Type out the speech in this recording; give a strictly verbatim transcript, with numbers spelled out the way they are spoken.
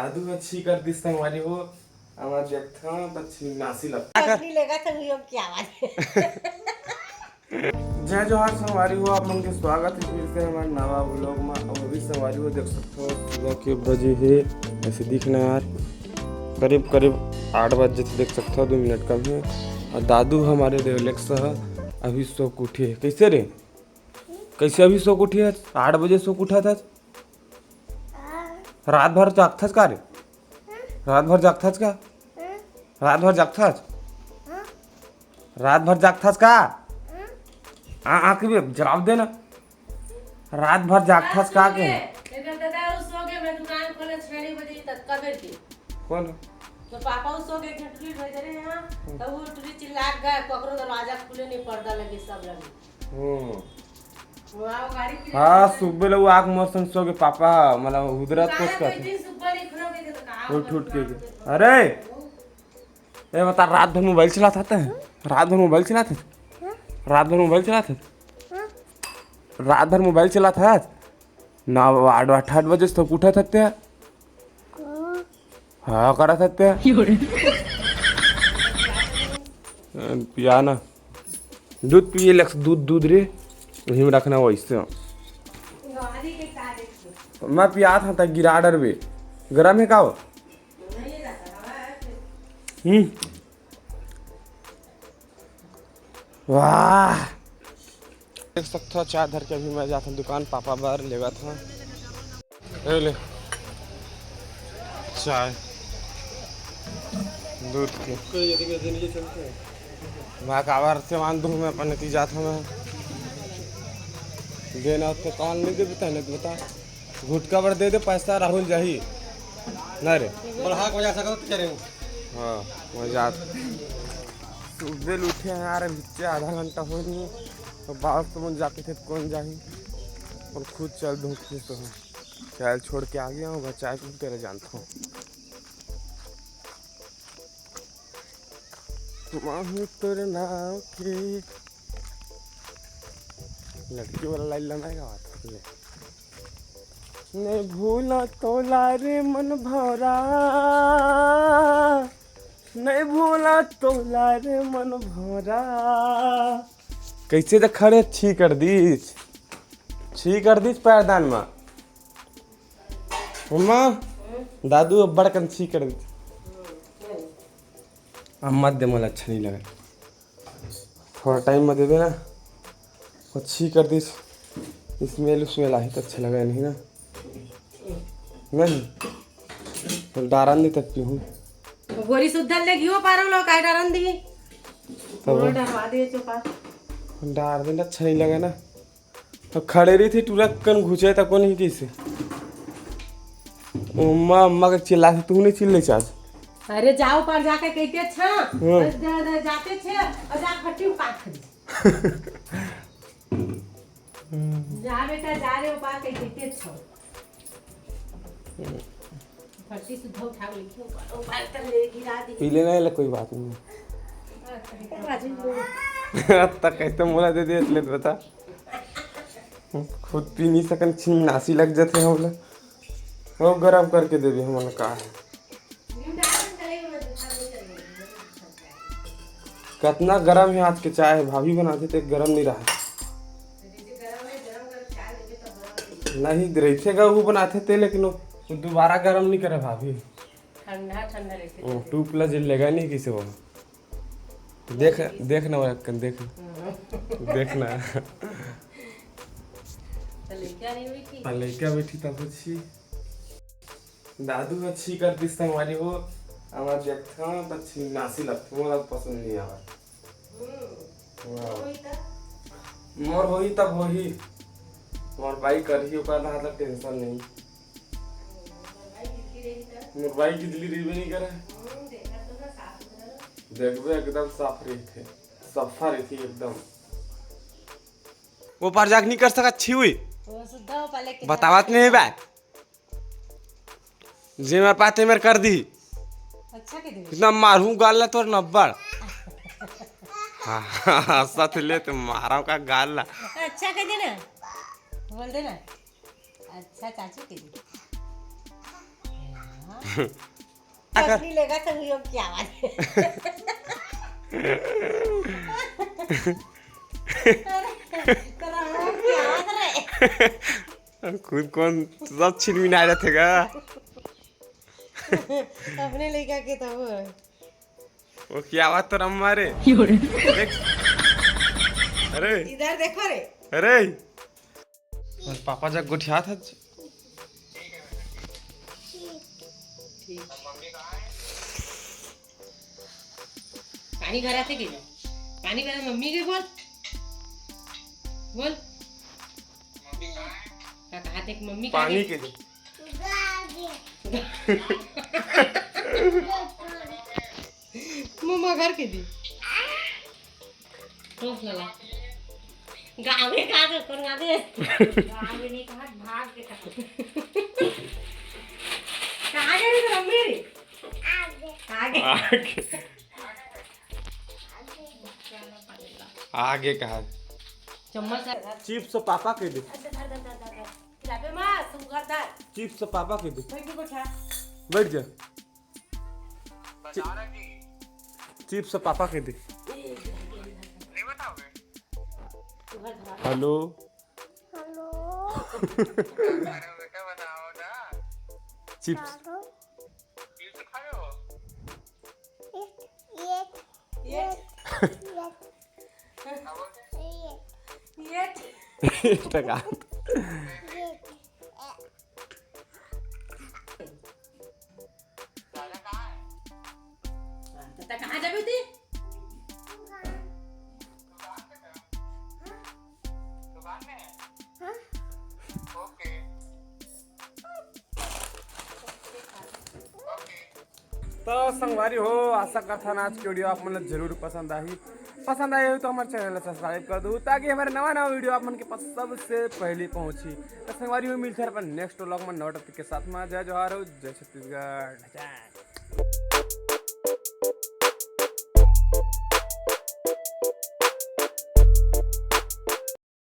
दादू ह छी कर दिस संगवारी हो, हमर देखथन त छी नासी लगथे। पत्नी लेगा तो वो क्या बात है। जय जोहार संगवारी हो, आप मन के स्वागत है फिर से हमारे नवा vlog में। और अभी संगवारी हो देख सकते हो सुबह के बजे है, ऐसे दिखना यार, करीब करीब आठ बजे से देख सकते हो, दो मिनट कम है। और दादू हमारे रिलैक्स है, अभी सो के उठे है। कैसे रे? कैसे अभी सो के उठे है? आठ बजे सो के उठा था। रात भर जागथस का रे? रात भर जागथस का? रात भर जागथस? रात भर जागथस का? आ, आँख भी जवाब दे ना। रात भर जागथस का के? एकर दादा उ सो के मैं दुकान खोले छह बजे तक कबेर के। कौन? तो पापा उ सो के घटुरी भेज रहे हैं, तब वो टुरी चिल्ला के गए, पकड़ो दरवाजा खुले नहीं, पर्दा लगे, सब लगे। हम्म। हाँ, सुबह ले वो आँख मोर संग सो के पापा, मतलब, हुदरत कोस करथे। उठ, उठ के। अरे, ए बता, रात भर मोबाइल चलात हस? रात भर मोबाइल चलात हस? रात भर मोबाइल चलात हस? रात भर मोबाइल चलात हस? ना, आठ, आठ, आठ बजे से तो उठत हस ते। हाँ, करत हस ते। पिया ना। दूध पिए लग, दूध, दूध रे। वही में रखना वैसे। मैं पियात हूँ त गिरा डरबे। गरम है का वो? हम्म। वाह। देख सकते हो, चाय धर के अभी मैं जाता हूँ दुकान, पापा बर लेवत हूँ। ए ले। चाय। दूध के। मैं काबर से मान दूँ, मैं अपन ती जात हूँ मैं। देना तो कौन नहीं दे बता, नहीं बता। गुटका बर दे दे पैसा, राहुल जाही। ना रे। बढ़ा के बजा सकत तो चले। हाँ, मैं जात। सुबह उठे हैं यार, अभी से आधा घंटा हो नहीं। तो बाहर तो मन जाके थे, कौन जाही? और खुद चल दूँ, खुद तो हूँ। चल, छोड़ के आ गया हूँ, बस चाय पी के तेरे जानता हूँ। माहू तोर नाव के लड़की वाला लाइन लाना है का बात कर ले। नहीं भूला तोला रे मन भौरा, नहीं भूला तोला रे मन भौरा। कैसे तो खड़े छी कर दीस, छी कर दीस पैरदान में। मम्मा, दादू अब बड़कन छी कर दीस। अब मत दे, मोला अच्छा नहीं लगा। थोड़ा टाइम में दे देना। वो छी कर दीस, स्मेल उसमेल आही तो अच्छा लगा नहीं ना। नहीं, तो डारन दी तब पीहूँ। गोरी सुद्धर ले घियो पारो लो, काय डारन दी? तब वो डरवा दे चुपा। डार देना, अच्छा नहीं लगा ना। तो खड़े रही थी, टूरा कन घुसे तक नहीं कैसे। अम्मा, अम्मा के चिल्ला से तू नहीं चिल्ले चास। अरे जाओ पर जाके कहते अच्छा। हाँ। बस जा, जा, जाते छे और जा फट्टी उपास कर। जा बेटा, जा रे उपास के कहते अच्छा। फट्टी सुद्धा उठा के लिखियो, उपास कर ले, गिरा दी। पी लेना है, कोई बात नहीं। बाजू में। तक कैसे मोला दे दे, ले बता। खुद पी नहीं सकन, छीन नासी लग जाते हैं बोले। वो गरम करके देबे हमन का है। कतना गरम है आज के चाय, भाभी बनाते ते गरम नहीं रहा। नहीं रहिथे गा, वो बनाते ते, लेकिन वो दोबारा गरम नहीं करे भाभी। ठंडा ठंडा रहिथे। वो टू प्लस जे लेगा नहीं किसे वो। देख, देख ना वो अक्कन, देख। हाँ। देख ना। तो लइका नहीं बैठी? हाँ, लइका बैठी तब छी। दादू ह छी कर दिस संगवारी हो, हमर देखथन त छी नासी लगथे, मोला पसंद नहीं आवत। हम्म। हाँ। होई त? मोर होही तब होही, मोर बाई करही, ओकर रहा त टेंशन नहीं। मोर बाई गिदली रहिबे नहीं करे। देखबे एकदम साफ रहिथे, सफा रहिथे एकदम। वो पार जाके नहीं कर सकत छी हुई। वो सुद्धा वो पहले के बतावत नहीं बा। जे मेरे पाते मेरे कर दी। अच्छा के दे। इतना मारू गाल ला तोर नब्बड़। हाँ, हाँ, हंसत ले तो मारा का गाल ला। अच्छा के दे ना। बोल दे ना। अच्छा चाचू के दे। हाँ, अगर असली लेगा तो यो क्या बात है? अरे, तेरा मुंह क्या बात रे? खुद कौन सब छिनमिन आ जाते का? अपने लइका के तो वो। वो क्या बात तो रम्मा रे। देख। अरे। इधर देखो रे। अरे। बस पापा जग गोठियात हस। ठीक। पानी भराथे के? पानी भरा मम्मी के बोल। बोल। का कहा थे मम्मी पानी के दे। मम्मा घर के दे। रोक लला। गाँव में कहा थे, कौन गाँव में? गाँव में नहीं कहा, भाग के कहा। कहाँ गए रे तेरा मम्मी रे? आगे। आगे। आगे कहा। चम्मच से चिप्स पापा के दे। अच्छा, धर, धर, धर, धर, धर। खिलाबे माँ, सुगर धर। चिप्स पापा के दे। बैठ के बैठा। बैठ जा। चि-, चिप्स पापा के दे। हेलो। हेलो। चिप्स। ये, ये, ये, ये। टका। त कहाँ जाबे ती? तो संगवारी हो, आशा करथन आज के वीडियो आप मन ला जरूर पसंद आही। पसंद आए हो तो हमारे चैनल ला सब्सक्राइब कर दो, ताकि हमारे नवा नवा वीडियो आप मन के पास सबसे पहले पहुंची। तो संगवारी हो, मिलते हैं अपन नेक्स्ट व्लॉग में नवा टॉपिक के साथ में। जय जोहार हो, जय छत्तीसगढ़।